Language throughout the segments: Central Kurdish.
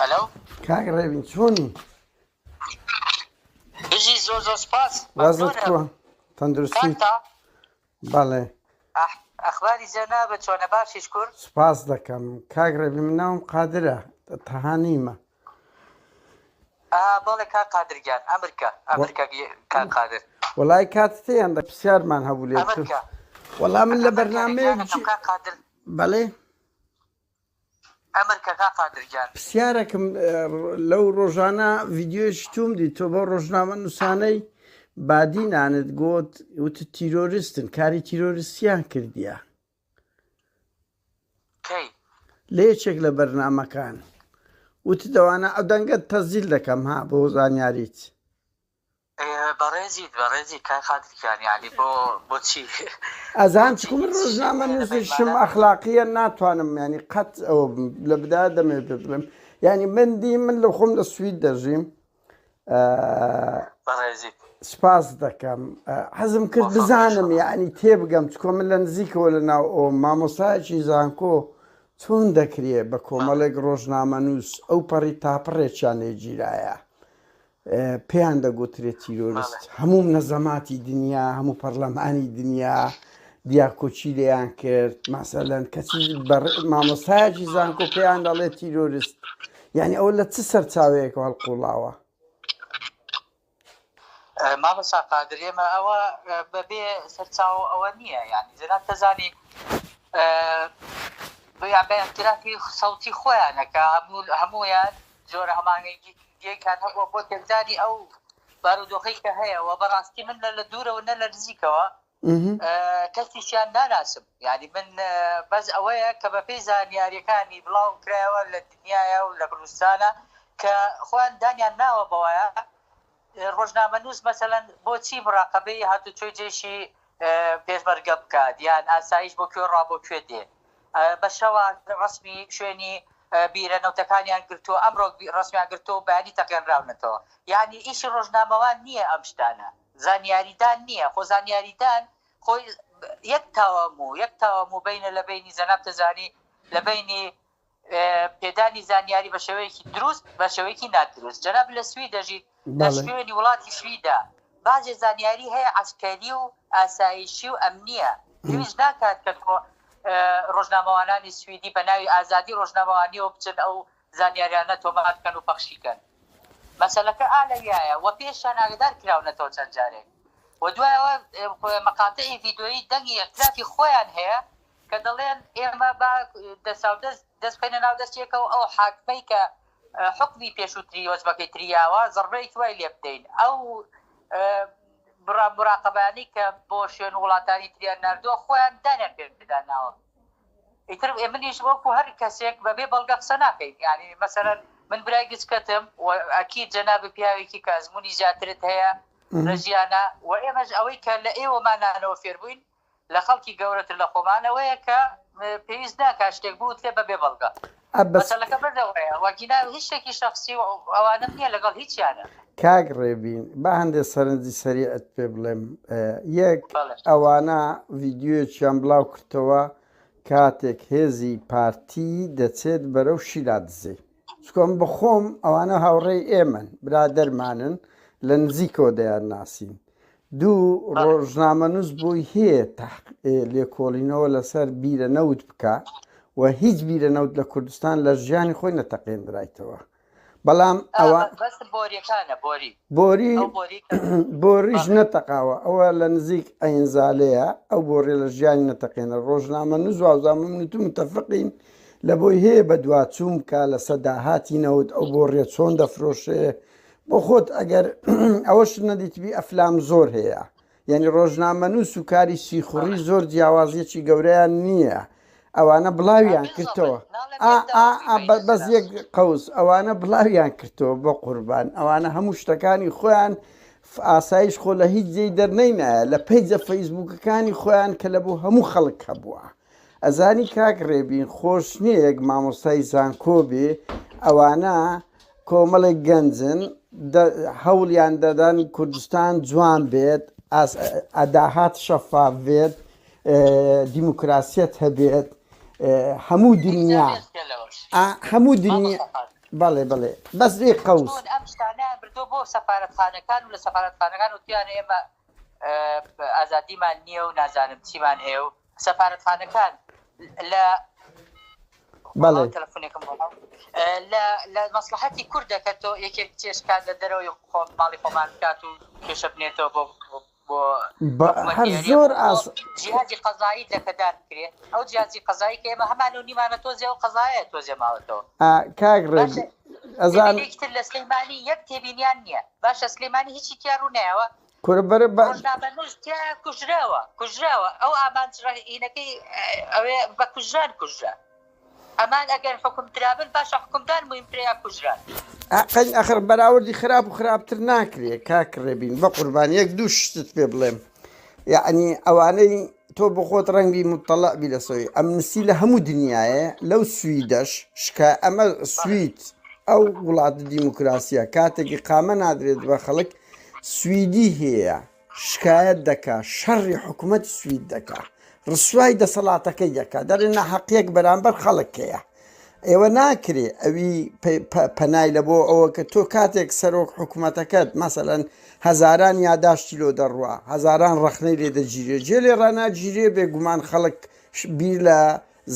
ئەلو. کاک ڕێبین چۆنی؟ بژی زۆر زۆر سپاس. وەزت مەمنونم. کووە؟ تەندروستیت؟ کاک تا بەڵێ. ئەح ئەخباری جەنابت چۆنە باشی شکور؟ سپاس دەکەم. کاک ڕێبین من ناوم قادرە تەها نیمە. ئا بەڵێ کاک قادر گیان ئەمر کە ئەمر کە کاک قادر. وەڵای کاتت هەیە هەندە پرسیارمان هەبوو لێت. ئەمر کە. وەڵا من لە ئەمر کە بەرنامەیەک گیانەکەم کاک قادر. بەڵێ. ئەمر کە کاک قادر گیان. پرسیارەکم لەو ڕۆژانە ڤیدیۆیەکی توم دیت تۆ بەو ڕۆژنامە نووسانەی بادینانت گۆت وتت تیرۆریستن کاری تیرۆریستیان کردیە. کەی؟ لە یەکێک لە بەرنامەکان وتت ئەوانە ئەو دەنگەت تەسجیل دەکەم ها بۆ زانیاریت. بەڕێزیت بەڕێزی کاک قادر گیان یانی بۆ بۆچی ئەزان بۆچی چکو من هیچ ڕۆژنامە هەیە لە نووسیشم بەینمانە؟ ئەخلاقیە ناتوانم ینی قەت ئەوە بم لە بدایە دەمەوێت پێ بڵێم یعنی من دی من لە خۆم لە سوید دەژیم بەڕێزیت سپاس دەکەم حەزم کرد مۆفەق بزانم ئینشاڵڵا. یعنی تێبگەم چکۆ من لە نزیکەوە لە ناو ئەو مامۆسایەکی زانکۆ چۆن دەکرێ بە بەڵێ کۆمەڵێک ڕۆژنامەنووس ئەو پەڕی تاپڕێکیان لێ گیرایە پێیان دەگوترێت تیرۆرست هەموو منەزەماتی دنیا هەموو پەرلەمانی دنیا دیاکۆچی لێیان کرد ماسەلەن کەچی مامۆستایەکی زانکۆ پێیان دەڵێت تیرۆرست یعنی ئەوە لە چ سەرچاوەیەکەوە هەڵقوڵاوە؟ مامۆستا قادر ئێمە ئەوە بەبێ سەرچاوە ئەوە نییە یعنی جەناب تەزانی بە اعترافی سەوتی خۆیانە کە هەموویان جۆرە هەماهەنگییەکیان هەبووە بۆ تێکدانی ئەو بارودۆخەی کە هەیە و بەڕاستی من نە لە دوورەوە نە لە نزیکەوە کەسیشیان ناناسم یعنی من بەس ئەوەیە کە بەپێی زانیاریەکانی بڵاو کرایەوە لە دنیاە و لە کوردستانە کە خۆیان دانیان ناوە بەوەیە ڕۆژنامەنووس مەسەلەن بۆچی مراقەبەی هاتوچۆی جێشی پێشمەرگە بکات یان ئاسایش بۆ کوێ ڕا بۆ کوێ دێ بە شەوە ڕسمی شوێنی بیرە نەوتەکانیان گرتووە ئەمڕۆ ڕسمیان گرتووە و بەیانی تەقێنراونەتەوە یعنی ئیشی ڕۆژنامەوان نییە ئەم شتانە زانیاریدان نییە خۆ زانیاریدان خۆی یەک تاوامو یەک تاوامو بینە لە بینی جەناب تەزانی لە بینی پێدانی زانیاری بە شێوەیەکی دروست بە شێوەیەکی نادروست جەناب لە سوید دەژیت لە شوێنی وڵاتی سویدا بازێ زانیاری هەیە عەسکەری و ئاسایشی و ئەمنیە پێویست ناکات کە تۆ ڕۆژنامەوانانی سویدی بە ناوی ئازادی ڕۆژنامەوانیەوە بچن ئەو زانیاریانە تۆمار بکەن و پەخشی کەن مەسەلەکە ئا لەویایە و پێشیان ئاگدار کراونەتەوە چەند جارێک و دوایەوە مەقاتعی ڤیدۆیی دەنگی ئیعترافی خۆیان هەیە کە دەڵێن ئێمە با دەساودەست دەست بخەینە ناو دەستێکەوە ئەو حاکمەی کە حوکمی پێشووتری وەجبەکەی تری یاوە زەڕبەیەکی وای لێ بدەین ئەو بڕا مراقەبانەی کە بۆ شوێن و وڵاتانی تریان ناردووە خۆیان دانیان پێدا ناوە ئیتر منیش وەکو هەر کەسێک بەبێ بەڵگە قسە ناکەین یعنی مەسەلەن من برای گچکەتم و ئەکید جەنابی پیاوێکی کە ئەزموونی زیاترت هەیە لە ژیانە و ئێمەش ئەوەی کە لە ئێوەمانانەوە فێربووین لە خەڵکی گەورەتر لە خۆمان ئەوەیە کە پێویست ناکات شتێک بوترێ بەبێ بەڵگە. مەسەلەکە بەس ئەوەیە وەگینا هیچ شتێکی شەخسی و ئەوانەم نییە لەگەڵ هیچیانە. کاک ڕێبین با هەندێ سەرنجی سەریعت پێ بڵێم یەک ئەوانە ڤیدیۆیەکیان بڵاو کردەوە کاتێک هێزی پارتی دەچێت بەرەو شیلادزێ چکۆم بەخۆم ئەوانە هاوڕێی ئێمەن برادەرمانن لە نزیکەوە دەیان ناسین دوو، ڕۆژنامەنووس بۆی هەیە لێکۆڵینەوە لەسەر بیرە نەوت بکا و هیچ بیرە نەوت لە کوردستان لە ژیانی خۆی نەتەقێندرایتەوە. بەڵام ئەوە بۆری بۆریش نەتەقاوە ئەوە لە نزیک ئەینزالەیە ئەو بۆڕێ لە ژیانی نەتەقێنە ڕۆژنامە نووس وازانم من و تو متفقین لە بۆی هەیە بە دواچوون بکە لەسەر داهاتی نەوت ئەو بۆڕێ چۆن دەفرۆشێ بۆ خۆت ئەگەر ئەوەشت نەدیتبی ئەفلام زۆر هەیە یعنی ڕۆژنامەنووس و کاری سیخوڕی زۆر جیاوازیەکی گەورەیان نییە ئەوانە بڵاویان کردەوە بەس یەک قەوس ئەوانە بڵاویان کردەوە بۆ قوربان ئەوانە هەموو شتەکانی خۆیان ئاسایش خۆ لە هیچ جێی دەرنەینایە لە پەیجە فەیسبوکەکانی خۆیان کە لە بۆ هەموو خەڵک هەبووە ئەزانی کاک ڕێبین خۆش نییە یەک مامۆستای زانکۆ بێ ئەوانە کۆمەڵێک گەنجن هەوڵیان دەدەن کوردستان جوان بێت ئەداهات شەفاف بێت دیموکراسیەت هەبێت هەموو دنیا هەموو دنیا. بەڵێ بەڵێ بەس ێ قەوس. چۆن ئەم شتانەیان بردووە بۆ سەفارەتخانەکان و لە سەفارەتخانەکان وتویانە ئێمە ئازادیمان نییە و نازانم چیمان هەیە و سەفارەتخانەکان لە بەڵێ تەلەفۆنێکم بۆ لە لە مەسلحەتی کوردە کە تۆ یەکێک چێشکات لە دەرەوەی خۆ ماڵی خۆمان بکات و کێشە بنێتەوە بۆ بۆ هەر زۆر ئاس جیهازی قەزایی لەکەدار بکرێ ئەو جیهازی قەزایی کە ئێمە هەمان و نیمانە تۆزێ ئەو قەزایە تۆزێ ماوەتەوە کاک ڕێبین ئەزان تر لە سلەیمانی یەک تێبینیان نییە باشە سلەیمانی هیچی تیا ڕوونایەوە کورە بەرە بە ڕۆژنامەنووس تیا کوژراوە کوژراوە ئەو ئامانج ڕەهینەکەی ئەوێ بە کوژران کوژرا ئەمان ئەگەر حوکم درابن باشە حوکمدان موهیمترە یا کوژران؟ ئەقەی ئەخر بەراوردی خراپ و خراپتر ناکرێ کاک ڕێبین بەقوربان یەک دوو شتت پێ بڵێم یەعنی ئەوانەی تۆ بخۆت ڕەنگی متطلع بی لەسەوی ئەمنستی لە هەموو دنیاە لەو سویدەش شکا ئەمە سوید ئەو وڵاتە دیموکراسیە کاتێکی قامە نادرێت بە خەڵک سویدی هەیە شکایەت دەکا شەڕی حکومەتی سوید دەکا ڕسوای دەسەڵاتەکەی دەکا دەڵێ ناحەقیەک بەرامبەر خەڵک هەیە ئێوە ناکرێ ئەوی پەنای لە بۆ ئەوە کە تۆ کاتێک سەرۆک حکوومەتەکەت مەسەەن هەزاران یاداشتی لۆ دەڕوا هەزاران ڕەخنەی لێ دەگیرێ جێ لێ ڕناگیرێ بێگومان خەڵک بیر لە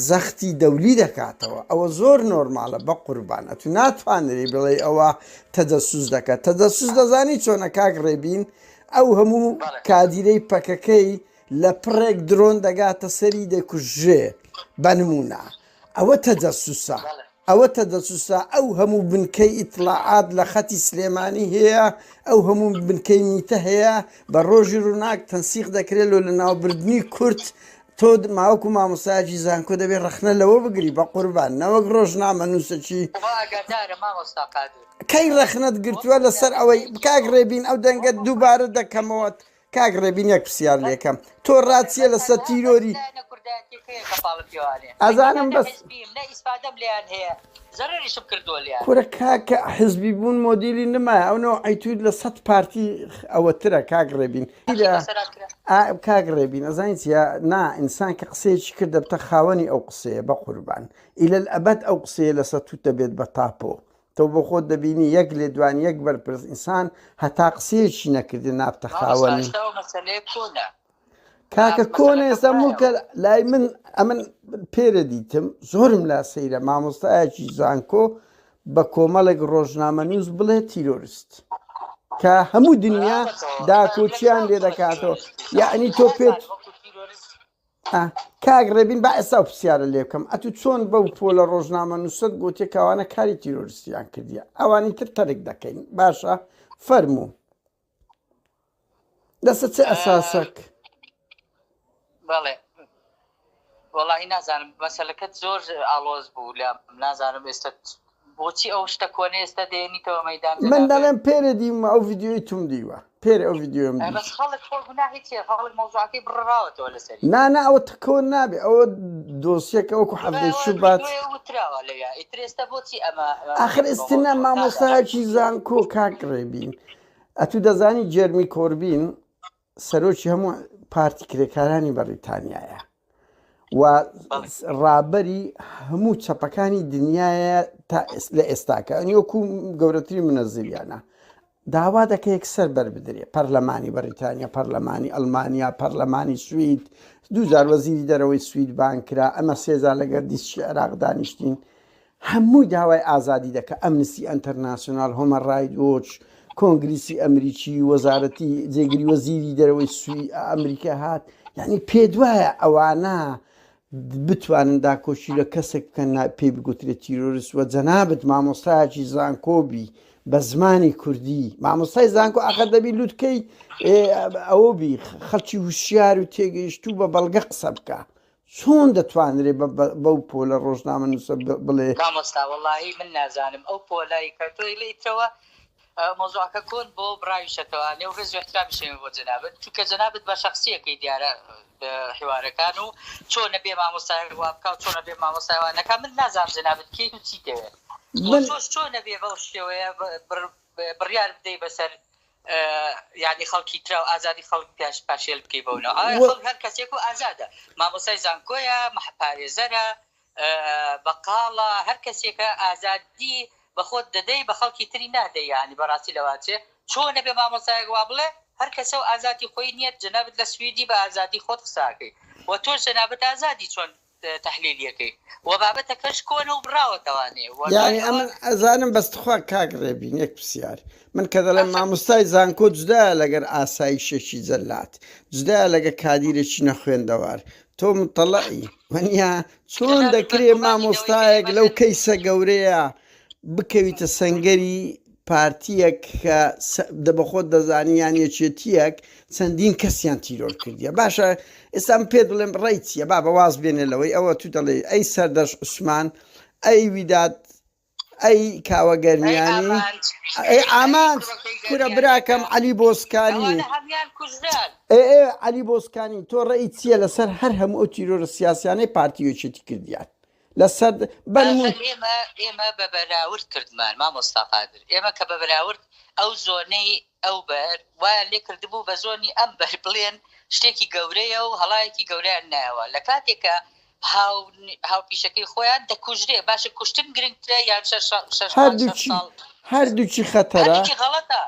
زەختی دەولی دەکاتەوە ئەوە زۆر نۆرمالە بەقوربان ئەتو ناتوانری بڵێی ئەوە تەجەسوس دەکات تەجەسوس دەزانی چۆنە کاک ڕێبین ئەو هەموو کادیرەی پەکەکەی لە پڕێک درۆن دەگاتە سەری دەکوژێ بە نمونە ئەوە تەجەسوسە ئەوە تەجەسوسە ئەو هەموو بنکەی ئیتڵاعات لە خەتی سلێمانی هەیە ئەو هەموو بنکەی میتە هەیە بە ڕۆژی ڕووناک تەنسیق دەکرێت لۆ لەناوبردنی کورد تۆ ماوەکو مامۆستایەکی زانکۆ دەبێ ڕەخنە لەوە بگری بە قوربان نەوەک ڕۆژنامەنووسەکی خوا ئاگادارە مامۆستا قادر. کەی ڕەخنەت گرتووە لەسەر ئەوەی کاک ڕێبین ئەو دەنگەت دووبارە دەکەمەوە کاک ڕێبین یەک پرسیار لێکەم تۆ ڕات چیە لەسەر تیرۆری ئەزانم بەس کورە کاکە حزبی بوون مۆدیلی نمایە ئەو نەوعەی توی لە سەد پارتی ئەوەترە کاک ڕێبین کاک ڕێبین ئەزانی چیە نا ئینسان کە قسەیەکی کرد دەبتە خاوەنی ئەو قسەیە بە قوربان ئیلە ئەبەد ئەو قسەیە لەسەر توت دەبێت بە تاپۆ تۆ بۆ خۆت دەبینی یەک لێدوان یەک بەرپرس ئینسان هەتا قسەیەکی نەکردێ نابتە خاوەنی. کاکە کۆنە ئێستا موڵکە لای من ئەمن پێرە دیتم زۆرم لا سەیرە مامۆستایەکی زانکۆ بە کۆمەڵێک ڕۆژنامەنووس بڵێ تیرۆرست کە هەموو دنیا داکۆکیان لێ دەکاتەوە یعنی تۆ پێت کاک ڕێبین با ئێستا و پرسیارە لێ بکەم ئەتو چۆن بەو پۆلە ڕۆژنامە نووسەت گوتێ کاوانە کاری تیرۆریستیان کردیە ئەوانی تر تەرک دەکەین باشە فەرموو لەسەر چ ئەساسەک؟ بەڵێ وەڵی نازانم مەسەلەکەت زۆر ئاڵۆز بوو لە نازانم ئێستا بۆچی ئەو شتە کۆنە ئێستا دێنیتەوە مەدان من دەڵێم پێرێ دیم ئەو ڤیددیوی توم دیوە پێرێ ئەو ڤیددیوم بەس خەڵک خۆ گوناهی چیە خەڵک مەوزوعەکەی بڕاوەتەوە لەسەری نا نا ئەوە تکۆن نابێ ئەوە دۆسیەکە وەکو حەفتەی شوبات وتراوە لەویا ئیتر ئێستا بۆچی ئەمە ئاخر ئێستا مامۆستایەکی زانکۆ کاک ڕێبین ئەتوو دەزانی جێرمی کۆربین سەرۆکی هەموو پارتی کرێکارانی بەڕیتانیایە و ڕابەری هەموو چەپەکانی دنیاە تا لە ئێستاکە ئەنی وەکو گەورەترین منەزیریانە داوا دەکە یەکسەر بەر بدرێ پەرلەمانی بەریتانیا پەرلەمانی ئەلمانیا پەرلەمانی سوید دووجار وەزیری دەرەوەی سوید بان کرا ئەمە سێجار لەگەر دیسکی عێراق دانیشتین هەمووی داوای ئازادی دەکا، ئەمنستی ئەنتەرناسیۆنال، هۆمەن ڕایت وۆچ، کۆنگریسی ئەمریکی، وەزارەتی جێگری وەزیری دەرەوەی سوی ئەمریکا هات، یعنی پێت وایە ئەوانە بتوانن داکۆکی لە کەسێک بکەن پێی بگوترێت تیرۆریست و جەنابت مامۆستایەکی زانکۆ بی بە زمانی کوردی مامۆستای زانکۆ ئاخر دەبی لوتکەی ئەوە بی خەڵکی هوشیار و تێگەیشتوو بە بەڵگە قسە بکە چۆن دەتوانرێ بەو پۆلە ڕۆژنامەنووسە بڵێ. مامۆستا وەڵاهی من نازانم ئەو پۆلەی کە تۆی لێی ترەوە مەوزوعەکە کۆن بۆ بڕاویشەتەوە نێو ڕێز و احترامیش هەیە بۆ جەنابت چونکە جەنابت بە شەخسیەکەی دیارە حیوارەکان و چۆنە بێ مامۆستایەک وا بکا و چۆنە بێ مامۆستای وا نەکا من نازانم جەنابت کێیت و چیتەوێ و من تۆش چۆنە بێ بەو شێوەیە بڕیار بدەی بەسەر یانی خەڵکی ترا و ئازادی خەڵک پیاش پاشێل بکەی بەو ناو ئایا خەڵک هەر کەسێک و ئازادە مامۆستای زانکۆیە پارێزەرە بەقاڵە هەر کەسێکە ئازادی. بە خۆت دەدەی بە خەڵکی تری نادەی یانی بەڕاستی لەواچێ چۆن ئەبێ مامۆستایەک وا بڵێ هەر کەسە و ئازادی خۆی نیە جەنابت لە سویدی بە ئازادی خۆت قسە ئەکەی و تۆش جەنابت ئازادی چۆن تەحلیلی ئەکەی و بابەتەکەش کۆنە و بڕاوەتەوانێ و دوای یانی ئەوە ئەمن ئەزانم بەس تخوا کاک ڕێبین یەک پرسیار من کە دەڵێم مامۆستای زانکۆ جودایە لەگەر ئاسایشێکی جەلات جودایە لەگە کادیرێکی نەخوێندەوار تۆ متەڵعی وەنیا چۆن جەنابت دەکرێ بەگومانی لەوەی کە مامۆستایەک ئێمە لەو لە کەیسە گەورەیە بکەویتە سەنگەری پارتیەک کە دە بەخۆت دەزانی یان یەکێتیەک چەندین کەسیان تیرۆر کردیە باشە ئێستا من پێت بڵێم ڕێی چیە بابە واز بێنێ لەوەی ئەوە تو دەڵێی ئەی سەردەشت عوسمان ئەی ویداد ئەی کاوە ئەی گەرمیانی ئامانج ئەی ئەی ئامانج کوڕەکەی کورە گەرمیانیەکە براکەم عەلی بۆسکانی ئەوانە هەموان کوژران. ئێ ئێ عەلی بۆسکانی تۆ ڕێی چیە لەسەر هەر هەموو ئەو تیرۆرە سیاسیانەی پارتی و یەکێتی کردیان لەسەر بەنمون. ئاخر ئێمە ئێمە بە بەراورد کردمان مامۆستا قادر ئێمە کە بە بەراورد ئەو زۆنەی ئەو بەر وایان لێ کردبوو بە زۆنی ئەم بەر بڵێن شتێکی گەورەیە و هەڵایەکی گەورەیان نایەوە لە کاتێکە هاو هاوپیشەکەی خۆیان دەکوژرێ باشە کوشتن گرنگترە یان شەش شەش مانگ شەش هەردووکی ساڵ هەردووکی خەتەرە. هەردووکی غەڵەتە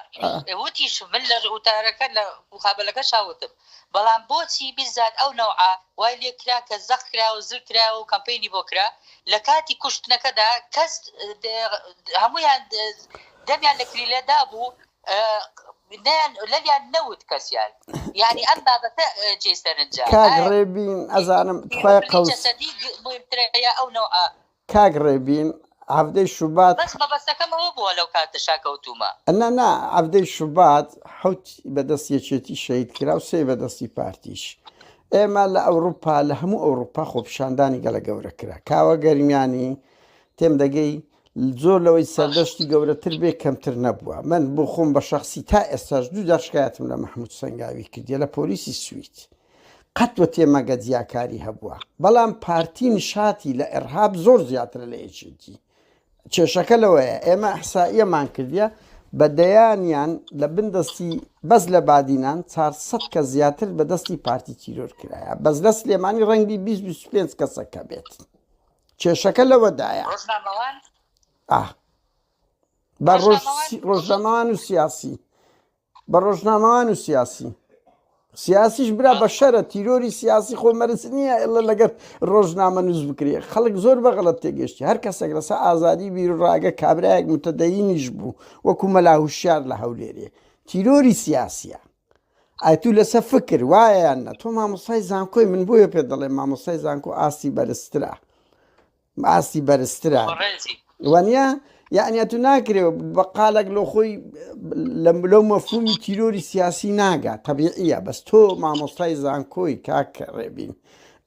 وتیش من لە وتارەکە لە مقابەلەکەشا وتم بەڵام بۆچی بیزات ئەو نەوعە وای لێ کرا کە زەق کرا و زل کرا و کەمپەینی بۆ کرا لە کاتی کوشتنەکەدا کەس هەموویان دەمیان لە کلیلە دابوو نەیان لەلیان نەوت کەسیان یعنی ئەم بابەتە جێی سەرنجە کاک ئایا ڕێبین ئەزانم تخوای تیرۆرکردنی قەوس جەسەدی مهمترە یا ئەو نەوعە کاک ڕێبین حەڤدەی شوبات بەس مەبەستەکەم ئەوە بووە لەو کاتەشا کەوتوومە. نا نا حەڤدەی شوبات حەوت بەدەست یەکێتی شەهید کرا و سێ بەدەستی پارتیش ئێمە لە ئەوروپا لە هەموو ئەوروپا خۆپیشاندانی گەلە گەورە کرا کاوە گەرمیانی تێم دەگەی زۆر لەوەی سەردەشتی گەورەتر بێ کەمتر نەبووە من بۆ خۆم بە شخصی تا ئێستاش دوو جار شکایەتم لە مححمود سەنگاوی کردیە لە پۆلیسی سوید قەت وە تێمەگە جیاکاری هەبووە بەڵام پارتی نشاتی لە ئێرهاب زۆر زیاترە لە یەکێتی کێشەکە لەوەیە ئێمە ئەحسائیەمان کردیە بە دەیانیان لە بن دەستی بەس لە بادینان 400 کە زیاتر بە دەستی پارتی تیرۆر کرایە بەس لە سلێمانی ڕەنگی 25 کەسەکە بێت کێشەکە لەوەدایە ڕۆژنامەوان ئاه بە ڕۆژنامەوان و سیاسی بە ڕۆژنامەوان و سیاسی سیاسیش برا بەشەرە تیرۆری سیاسی خۆ مەرج نییە ئێڵە لەگەر ڕۆژنامە نووس بکرێ خەڵک زۆر بە غەڵەت تێگەشتی هەر کەسێک لەسەر ئازادی بیر و ڕاگە کابراایەک متەدەینیش بوو وەکو مەلا هوشیار لە هەولێرێ تیرۆری سیاسیە ئای تو لەسەر فکر وایە یان نە تۆ مامۆستای زانکۆی من بۆیە پێ دەڵێ مامۆستای زانکۆ ئاستی بەرزترە ئاستی بەرزترە وانە یعنی تو ناکرێ بە قالێک لۆ خۆی لەو مەفهومی تیرۆری سیاسی ناگا تەبیعیە بەس تۆ مامۆستای زانکۆی کاک ڕێبین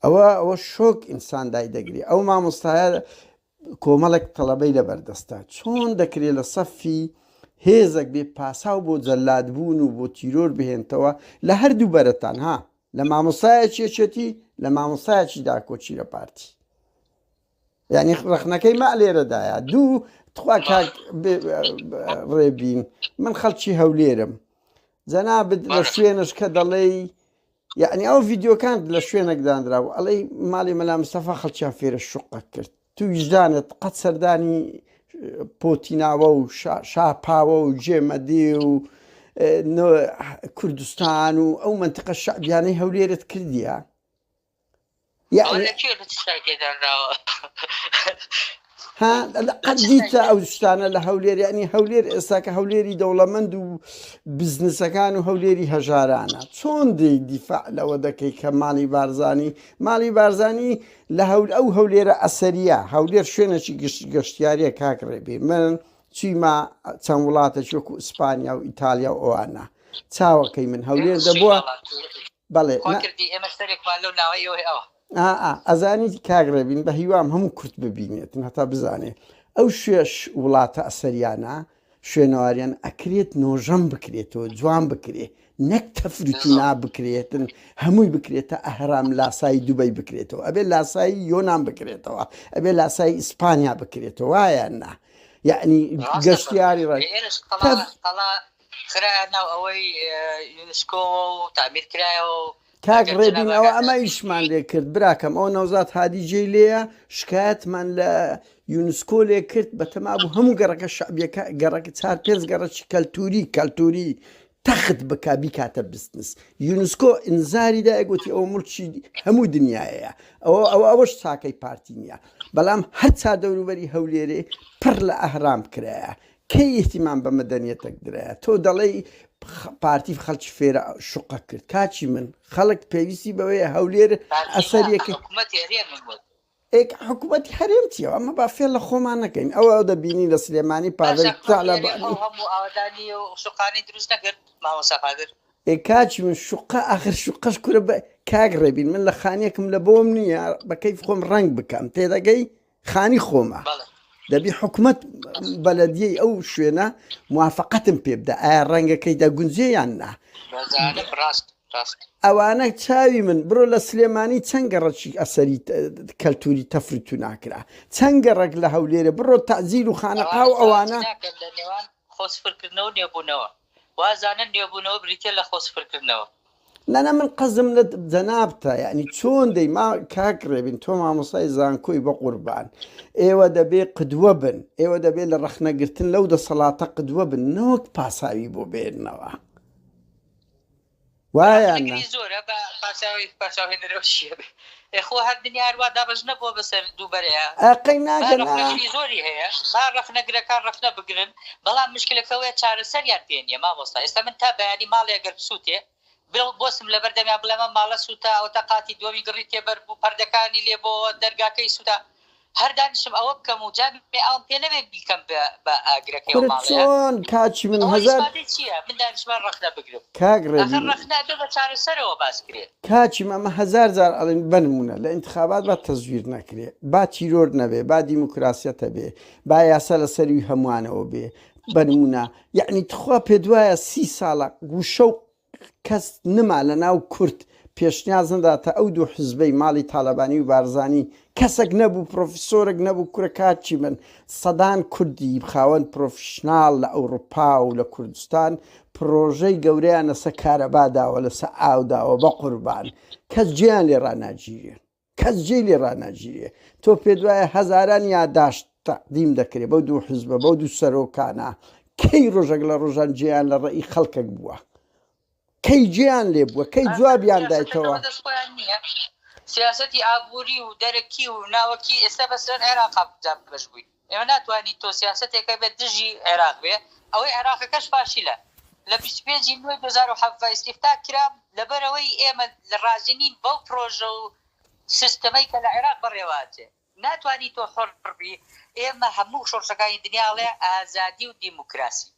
ئەوە ئەوە شۆک ئینسان دای دەگری ئەو مامۆستایە کۆمەڵێک تەڵەبەی لەبەردەستە، چۆن دەکرێ لە سەفی هێزەک بێ پاساو بۆ جەلاد بوون و بۆ تیرۆر بهێنتەوە لە هەردوو بەرەتان ها لە مامۆستایەکی یەکێتی لە مامۆستایەکی داکۆکی لە پارتی یعنی ڕەخنەکەی ما لێرەدایە دوو تخوا کاک ڕێبین من خەڵکی هەولێرم جەنابت لە شوێنش کە دەڵێی یەعنی ئەو ڤیدیۆکانت لە شوێنێک دانرابوو ئەڵێی ماڵی مەلا مستەفا خەڵکیان فێرە شوقە کرد تو ویژدانت قەت سەردانی پۆتیناوە و شاپاوە و جێمەدێ و کوردستان و ئەو منتیقە شەعبیانەی هەولێرت کردیە یعنی ها قەت دیتە ئەو شتانە لە هەولێر یعنی هەولێر ئێستا کە هەولێری دەوڵەمەند و بزنسەکان و هەولێری هەژارانە چۆن دێی دیفاع لەوە دەکەی کە ماڵی بارزانی ماڵی بارزانی لە هەول ئەو هەولێرە ئەسەریە هەولێر شوێنێکی گشت گەشتیاریە کاک ڕێبی من چیما چەند وڵاتە وەکو ئیسپانیا و ئیتالیا و ئەوانە چاوەکەی من هەولێر دەبووە بەڵێ ئەزانی کاک ڕێبین بە هیوام هەموو کورد ببینێتن هەتا بزانێ ئەو شوێش وڵاتە ئەسەریانە شوێنەواریان ئەکرێت نۆژەم بکرێتەوە جوان بکرێ نەک تەفرتونا بکرێتن هەمووی بکرێتە ئەهرام لاسایی دوبەی بکرێتەوە ئەبێ لاسایی یۆناان بکرێتەوە ئەبێ لاسایی ئیسپانیا بکرێتەوە وایە نا یعنی گەشتیاری ڕێ خرایە ناو ئەوەی یونسکۆوە و تەعمیر کرایەوە و کاک ئەگەر ڕێبین جەناب ئەوە ئاگادار ئەمە ئیشمان لێ کرد براکەم ئەوە نەوزاد هادی جێی لێیە شکایەتمان لە یونسکۆ لێ کرد بەتەما بوو هەموو گەڕەکە شەعبیەکە گەڕەکە چار پێنج گەڕەکی کەلتوری کەلتوری تەخت بکا بیکاتە بزنس یونسکۆ ئینزاری دایە گوتی ئەوە مڵکی هەموو دنیاە ئەوە ئەوە ئەوەش چاکەی پارتی نییە بەڵام هەر چا دەوروبەری هەولێرێ پڕ لە ئەهرام کرایە کەی ئیهتیمام بە مەدەنیەتەک درایە تۆ دەڵێی پارتی خەڵکی فێرە شوقە کرد کاکی من خەڵک پێویستی بەوەیە هەولێر ئەسەریەکە ئێ حکوومەتی هەرێم چیە ئەمە با فێڵ لە خۆمان نەکەین ئەوە ئەو دەبینی لە سلێمانی پاڤێل تالەبانی هەموو ئاوەدانی و شوقانەی دروست نەکرد مامۆستا قادر ئێ کاکی من شوقە ئاخر شوقەش کورە بە کاک ڕێبین من لە خانیەکم لە بۆم نییە بە کەیف خۆم ڕەنگ بکەم تێدەگەی خانی خۆمە دەبی حکومەت بەلەدیەی ئەو شوێنە موافقەتم پێ بدە ئایا ڕەنگەکەی دەگونجێ یان نا ئەوانە چاوی من بڕۆ لە سلێمانی چەند گەڕەکی ئەسەری کەلتوری تەفر و ناکرا چەند گەڕەک لە هەولێرە بڕۆ تەعزیل و خانەقا و ئەوانە لە نێوان خۆسفرکردنەوە نوێبوونەوە وازانن نوێبوونەوە بریتیە لە خۆسفرکردنەوە. نانا من قەزم لە جەنابتە یعنی چۆن دەی ما کاک ڕێبین تۆ مامۆستای زانکۆی بە قوربان ئێوە دەبێ قدوە بن ئێوە دەبێ لە ڕەخنەگرتن لەو دەسەڵاتە قدوە بن نەوەک پاساوی بۆ بێنەوە وایە ڕەخنەگری زۆرە بە پاساوی پاساوهێنەرەوە چییە بێ ئێ خۆ هەر دنیا هەر وا دابەش نەبووە بەسەر دوو بەرەیا ئەقەی با ناگەنا ڕەخنەگری زۆری هەیە با ڕەخنەگرەکان ڕەخنە بگرن بەڵام مشکلەکە ئەوەیە چارەسەریان پێ نییە مامۆستا ئێستا من تا بەیانی ماڵێ ئەگەر بسووتێ بڵ بۆسم لەبەر دەمیان بڵێم ئەم ماڵە سووتا ئەوەتا قاتی دووەمی گڕی تێبەر بوو پەردەکانی لێ بۆوە دەرگاکەی سووتا هەر دانیشم ئەوە بکەم و جامێ ئاوم پێ نەبێ بیکەم بە بە ئاگرەکەی ئەو کورە ماڵەیا چۆن کاکی من ئەوە هەزار ئیسفادەی چییە من دانیشم هەر ڕەخنە بگرم کاک ئاخر ڕێبین ڕەخنە ئەبێ بە چارەسەرەوە باس کرێ. کاکی مامە هەزار جار ئەڵێن بەنمونە لە ئینتخابات با تەزویر نەکرێ با تیرۆر نەبێ با دیموکراسیەت هەبێ با یاسا لە سەروی هەموانەوە بێ بەنمونە یەعنی تخوا پێتوایە سی ساڵە وشە و کەس نما لە ناو کورد پێشنیاز نەداتە ئەو دوو حزبەی ماڵی تالەبانی و بارزانی کەسەک نەبوو پرۆفیسۆرەک نەبوو کورە کاکی من سەدان کوردی خاوەن پرۆفیشناڵ لە ئەوڕوپا و لە کوردستان پڕۆژەی گەورەیان لەسە کارەبا داوە لەسە ئاو داوە بەقوربان کەس جێیان لێ ڕاناگیرێ کەس جێی لێ ڕاناگیرێ تۆ پێت وایە هەزاران یاداشت تەقدیم دەکرێ بەو دوو حزبە بەو دوو سەرۆکانە کەی ڕۆژەک لە ڕۆژان جێیان لە ڕێی خەڵکەک بووە کەی جێیان لێ بووە کەی جوابیان دایتەوە دەست خۆیان نییە سیاسەتی ئابووری و دەرەکی و ناوەکی ئێستا بەسەر عێراق دابەش بووین ئێمە ناتوانین تۆ سیاسەتێک هەبێت دژی عێراق بێ ئەوەی عێراقەکەش فاشیلە لە 25 ی نۆی 2017 ئیستیفتا کرا لەبەرئەوەی ئێمە ڕازی نین بەو پرۆژە و سیستەمەی کە لە عێراق بەڕێوە ئەچێ ناتوانی تۆ حوڕ بی ئێمە هەموو شۆڕشەکانی دنیا ئەڵێ ئازادی و دیموکراسی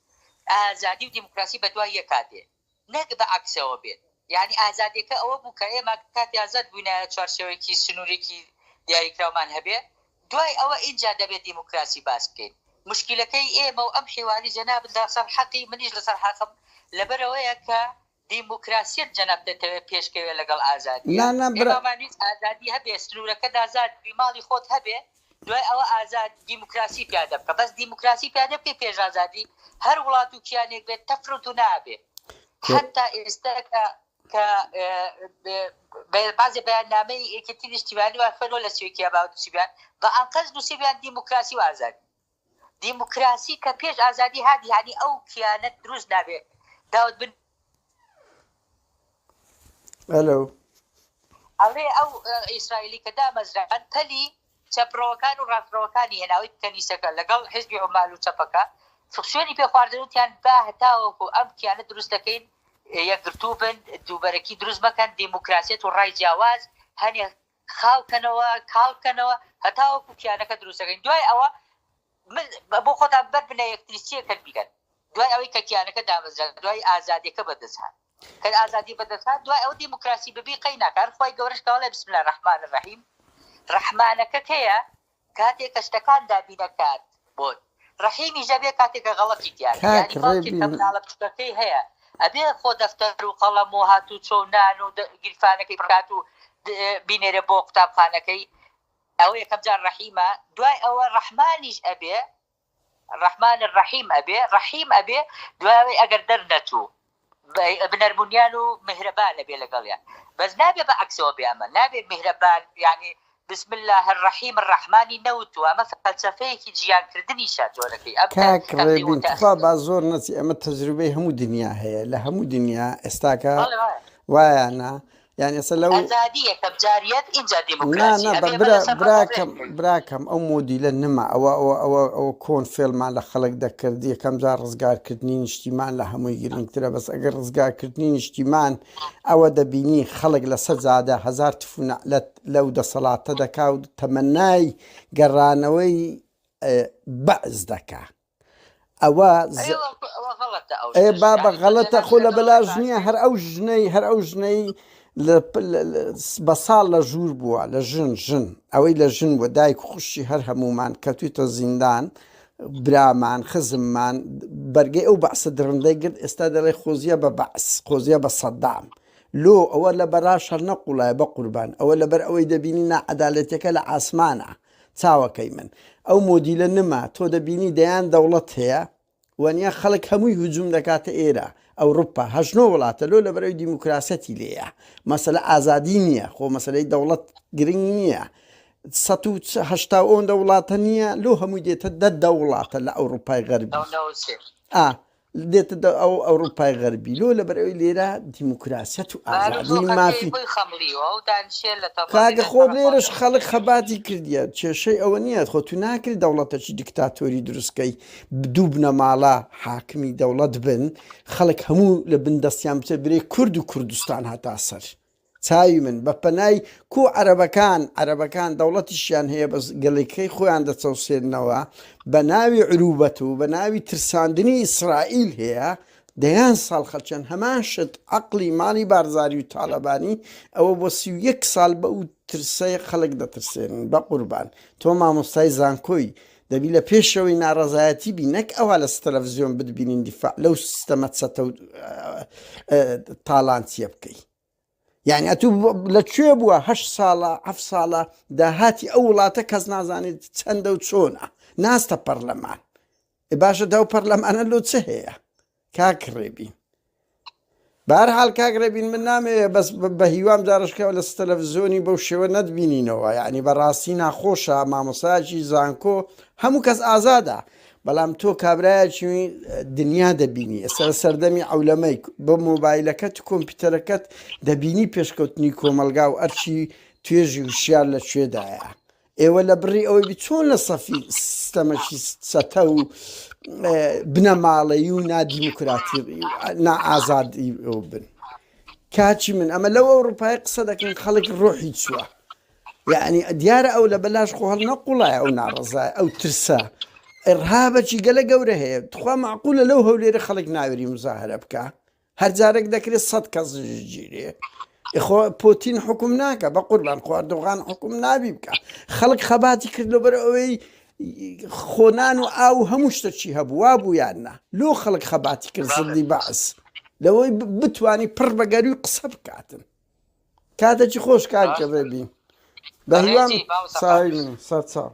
ئازادی و دیموکراسی بەدوای یەکا دێ نەک بە عەکسەوە بێت یانی ئازادیەکە ئەوە بوو کە ئێمە کاتی ئازاد بووینایە چوارچێوەیەکی سنوورێکی دیاریکراومان هەبێ دوای ئەوە ئینجا دەبێ دیموکراسی باس بکەین موشکیلەکەی ئێمە و ئەم حیواری جەنابت لەسەر حەقی منیش لەسەر حەقم لەبەرئەوەیە کە دیموکراسیەت جەنابت دەتەوێ پێشکەوێ لەگەڵ ئازادیە نا نا برا ئێمە مانویست ئازادی هەبێ سنوورەکەت ئازاد بی ماڵی خۆت هەبێ دوای ئەوە ئازاد دیموکراسی پیادە بکە بەس دیموکراسی پیادە بکەی پێش ئازادی هەر وڵات و کیانێک بێت تەفر و تونا ئەبێ حەتا ئێستا کە کە بازێ بەیاننامەی یەکێتی نیشتیمانی وا خوێنەوە لە سوێکیا با نووسیبیان بە ئەنقەست نووسیبیان دیموکراسی و ئازادی دیموکراسی کە پێش ئازادی هات یانی ئەو کیانە دروست نابێ داود بن ئەلو. ئەڵێ ئەو ئیسرائیلی کە دامەزران پەلی چەپڕەوەکان و ڕاستڕەوەکانی هێناوەی کەنیسەکە لەگەڵ حیزبی عومال و چەپەکە سوێنی پێ خواردن وتیان با هەتاوەکو ئەم کیانە دروست دەکەین یەکگرتوو بن دووبەرەکی دروست مەکەن دیموکراسیەت و ڕای جیاواز هەنێ خاو کەنەوە کاڵ کەنەوە هەتاوەکو کیانەکە دروست دەکەین دوای ئەوە من بۆ خۆتان بەر بنە یەکتری چیەکەن بیکەن دوای ئەوەی کە کیانەکە دامەزرا دوای ئازادیەکە بەدەست هات کە ئازادی بەدەست هات دوای ئەوە دیموکراسی ببی قەی ناکا هەر خوای گەورەش کە ئەڵێ بسم اللە الرحمن الرحیم ڕەحمانەکە کەیە کاتێک کە شتەکان دابینەکات بۆت ڕەحیمیش ئەبێ کاتێک کە غەڵەتی تیا بێ کاک یانی باوکێک کە ڕێبین مناڵە بچوکەکەی هەیە ئەبێ خۆ دەفتەر و قەڵەم و هاتوچۆ و نان و گیرفانەکەی پڕکات و بینێرێ بۆ قوتابخانەکەی ئەوە یەکەم جار ڕەحیمە دوای ئەوە ڕەحمانیش ئەبێ ڕەحمان الرحیم ئەبێ ڕەحیم ئەبێ دوای ئەوەی ئەگەر دەرنەچوو بنەرمونیان و میهرەبان ئەبێ لەگەڵیان بەس نابێ بە عەکسەوە بێ ئەمە نابێ میهرەبان یانی. بسم اللە الرحیم الرحمانی نەوتووە ئەمە فەلسەفەیەکی جیان کردنیشە جۆرەکەی ئەم کاک تەقدیم و ڕێبین تخوا تەئخیر با زۆر نەچی ئەمە تەجروبەی هەموو دنیا هەیە لە هەموو دنیا ئێستاکە بەڵێ وایە وایانە یان ئێستا لەو ئازادی یەکەم جاریەت ئینجا نا دیموکراسی نا بە ئەبێ ئێمە برا لەسەر ڕێک براکەم بکەین. براکەم ئەو مۆدیلە نما ئەوە ئەوە ئەوە ئەوە کۆن فێڵمان لە خەڵک دەکرد یەکەم جار ڕزگارکردنی نیشتیمان لە هەمووی گرنگترە بەس ئەگەر ڕزگارکردنی نیشتیمان ئەوە دەبینی خەڵک لەسەر جادە هەزار تف و نەعلەت لەو دەسەڵاتە دەکا و تەمەنای گەڕانەوەی بەعس دەکا ئەوە ئێ بابە غەڵەتە خۆ لە بەلاش نییە هەر ئەو ژنەی هەر ئەو ژنەی بە ساڵ لە ژوور بووە لە ژن ژن ئەوەی لە ژن بووە دایک خوشی هەر هەمومان کەوتویتە زیندان برامان خزممان بەرگەی ئەو بەعسە دڕندەی گرت ئێستا دەڵێ خۆزیە بە بەعس خۆزیە بە سەدام لۆ ئەوە لە بەراش هەر نەقوڵایە بە قوربان ئەوە لەبەر ئەوەی دەبینی ناعەدالەتیەکە لە عاسمانە چاوەکەی من ئەو مۆدیلە نما تۆ دەبینی دەیان دەوڵەت هەیە وەنیە خەڵک هەمووی هجوم دەکاتە ئێرە ئەوروپا هەشت نۆ وڵاتە لۆ لەبەرەوەی دیموکراسەتی لێیە مەسەلە ئازادی نییە خۆ مەسەلەی دەوڵەت گرنگ نییە 180 ئەوەندە وڵاتە نییە لۆ هەمووی دێتە دە دە وڵاتە لە ئەوروپای غەربی ئا دێتە دە ئەو ئەوروپای غەربی لۆ لەبەرئەوەی لێرە دیموکراسیەت و ئازادی و مافی کاکە خۆ لێرەش خەڵک خەباتی کردیە کێشەی ئەوە نییە خۆ تو ناکری دەوڵەتەکی دیکتاتۆری دروستکەی دوو بنەماڵە حاکمی دەوڵەت بن خەڵک هەموو لە بن دەستیان بچێت برێ کورد و کوردستان هەتا سەر چاوی من بە پەنای کو عەرەبەکان عەرەبەکان دەوڵەتیشیان هەیە بەس گەلەکەی خۆیان دەچەوسێننەوە بە ناوی عروبەت و بە ناوی ترساندنی ئیسرائیل هەیە دەیان ساڵ خەلکیان هەمان شت عەقڵی ماڵی بارزاری و تاڵەبانی ئەوە بۆ 31 ساڵ بە ئەو ترسەی خەڵک دەترسێنن بە قوربان تۆ مامۆستای زانکۆی دەبی لە پێشەوەی ناڕەزایەتی بی نەک ئەوها لە تەلەفزیۆن بتبینین دیفاع لەو سیستەمە چەتە و تاڵانچیە بکەی یعنی ئەتوو لە کوێ بووە هە ساڵە هە ساڵە داهاتی ئەو وڵاتە کەس نازانێت چەندە و چۆنە ناستە پەرلەمان باشە داو پەرلەمانە لۆ چ هەیە کاک ڕێبین بەهەرحاڵ کاک ڕێبین من نامەوێ بەس بە هیوام جارشکەوە لە تەلەڤزیۆنی بەو شێوە نەتبینینەوە یعنی بەڕاستی ناخۆشە مامۆسایەکی زانکۆ هەموو کەس ئازادە بەڵام تۆ کابرایەکی دنیا دەبینی ئێستا لە سەردەمی عەولەمەی بە مۆبایلەکەت و کۆمپیوتەرەکەت دەبینی پێشکەوتنی کۆمەڵگا و ئەرچی توێژی وشیار لە کوێدایە ئێوە لە بڕی ئەوەی بی چۆن لە سەفی سیستەمەکی چەتە و بنەماڵەیی و نادیموکراتی نائازادی بن کاچی من ئەمە لەو ئەوروپای قسە دەکەن خەڵک ڕۆحی چووە یعنی دیارە ئەو لە بەلاش خۆ هەڵ نەقوڵایە ئەو ناڕەزای ئەو ترسە ئڕهابەکی گەلە گەورە هەیە تخوا معقولە لەو هەولێرە خەڵک ناوێری مزاهرە بکە هەر جارێک دەکرێت سەد کەس ژیرێ خۆ پۆتین حکوم ناکە بە قوربان خۆ ئەردۆغان حکوم نابی بکە خەڵک خەباتی کرد لەبەر ئەوەی خۆنان و ئاو هەموو شتەکی هەبوو وا بوو یان نا لۆ خەڵک خەباتی کرد زدی بەعس لەوەی بتانی پڕ بەگەروی قسە بکاتن کاتێکی خۆش کاک ڕێبین بە هیوام ساوی من سەرچاو.